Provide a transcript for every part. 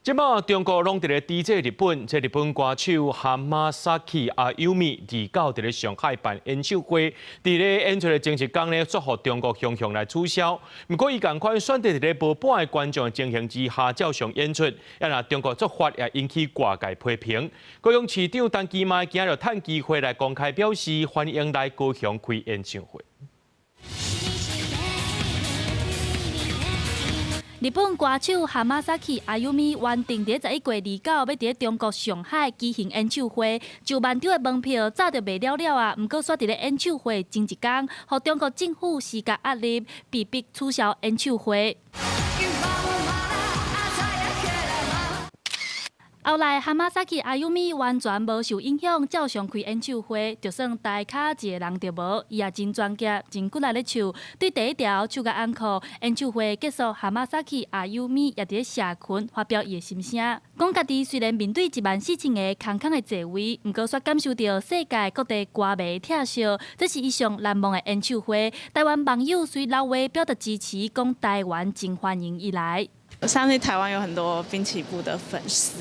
這擺中國攏佇咧抵制日本，這日本歌手 Hamasaki Ayumi 二九佇咧上海辦演唱會，佇咧演出的前一工呢，煞予中國強強來取消。毋過伊仝款選擇佇咧無半个觀眾的情形之下照常演出，啊若中國做法也引起外界批評。高雄市長陳其邁今日趁機會來公開表示歡迎來高雄開演唱會。日本歌手 Hamasaki Ayumi 原定佇11月29欲佇中國上海舉行演唱會，上萬張的門票早就賣了了啊！毋過煞佇咧演唱會前一工，予中國政府施加壓力，被迫取消演唱會。後來，Hamasaki Ayumi 完全無受影響，照常開演唱會，就算台跤一个人都無，伊也真專業、真骨力咧唱。對第一條唱甲安可，演唱會結束，Hamasaki Ayumi 也佇咧社群發表伊的心聲，講家己雖然面對1萬4千個空空的座位，毋過煞感受著世界各地歌迷疼惜，這是伊上難忘的演唱會。台灣網友隨老話表達支持，講台灣真歡迎伊來。我相信台灣有很多濱崎步的粉絲，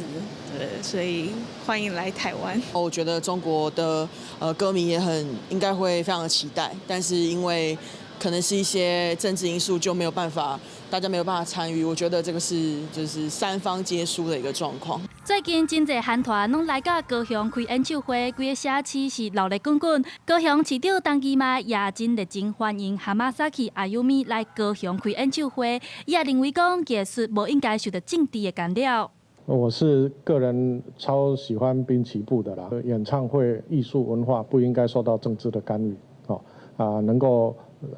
對，所以歡迎來台灣。我覺得中國的歌迷也很應該會非常的期待，但是因為可能是一些政治因素，就沒有辦法，大家沒有辦法參與。我覺得這個是就是三方皆輸的一個狀況。最近真濟韓團攏來到高雄開演唱會，規個城市是鬧熱滾滾。高雄市長陳其邁也真熱情歡迎 Hamasaki Ayumi 來高雄開演唱會，伊也認為講藝術無應該受著政治的干擾。我是個人超喜歡濱崎步的啦，演唱會藝術文化不應該受到政治的干預，哦啊，能夠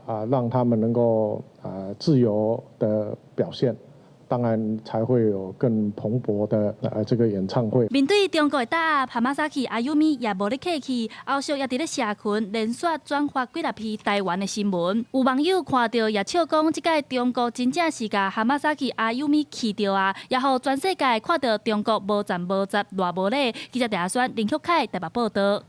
啊讓他們能夠啊自由的表現。當然才會有更蓬勃的這個演唱會。面對中國的打壓，Hamasaki Ayumi 也無咧客氣，後續也佇咧社群連續轉發幾若篇台灣的新聞。有網友看著也笑講，這擺中國真正是共 Hamasaki Ayumi 氣著啊，也予全世界看著中國無站無雜偌無禮。記者鄭阿宣、林旭凱台北報導。